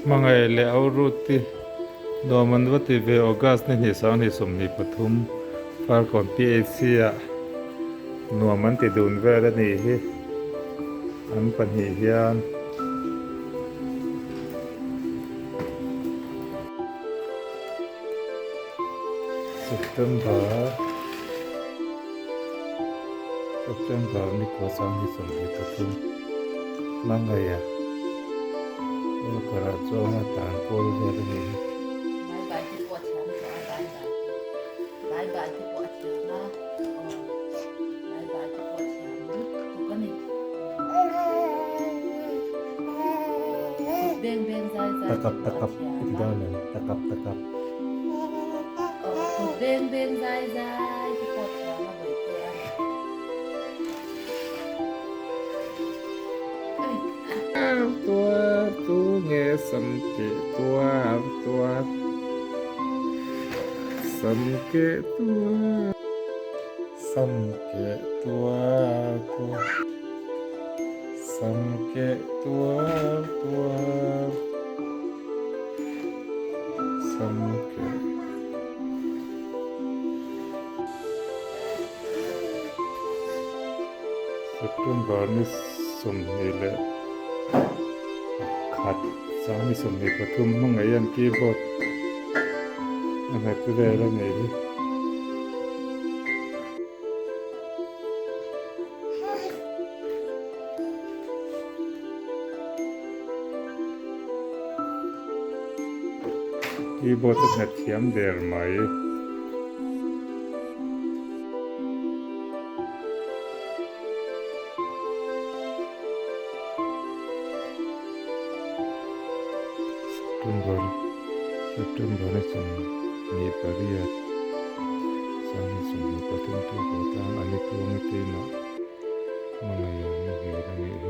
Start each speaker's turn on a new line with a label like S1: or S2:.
S1: Hmangaih leh Auruti nuam an va ti ve August ni hnih sanghnih 23 Farkawn PHC ah nuam an ti dun vel a nih hi an pahnih hian. September September ni kua sanghnih 23 Hmangaih Walker ah chuan a tan kual vel a nih hi. Takap takap i ti dawn em takap takap. Tuar tu nge sam ke tuar tuar sam ke tuar sam ke tuar tuar sam ke tuar tuar sam ke September ni 20 leh pakhat sang ni 23 hmangaih an keyboard a nghet vel a nih hi. Keyboard a nghet thiam der mai. September September ni 28 sang ni 23 tu pawh tlang a ni tluang e te mah hmangaih a muhil a nih hi.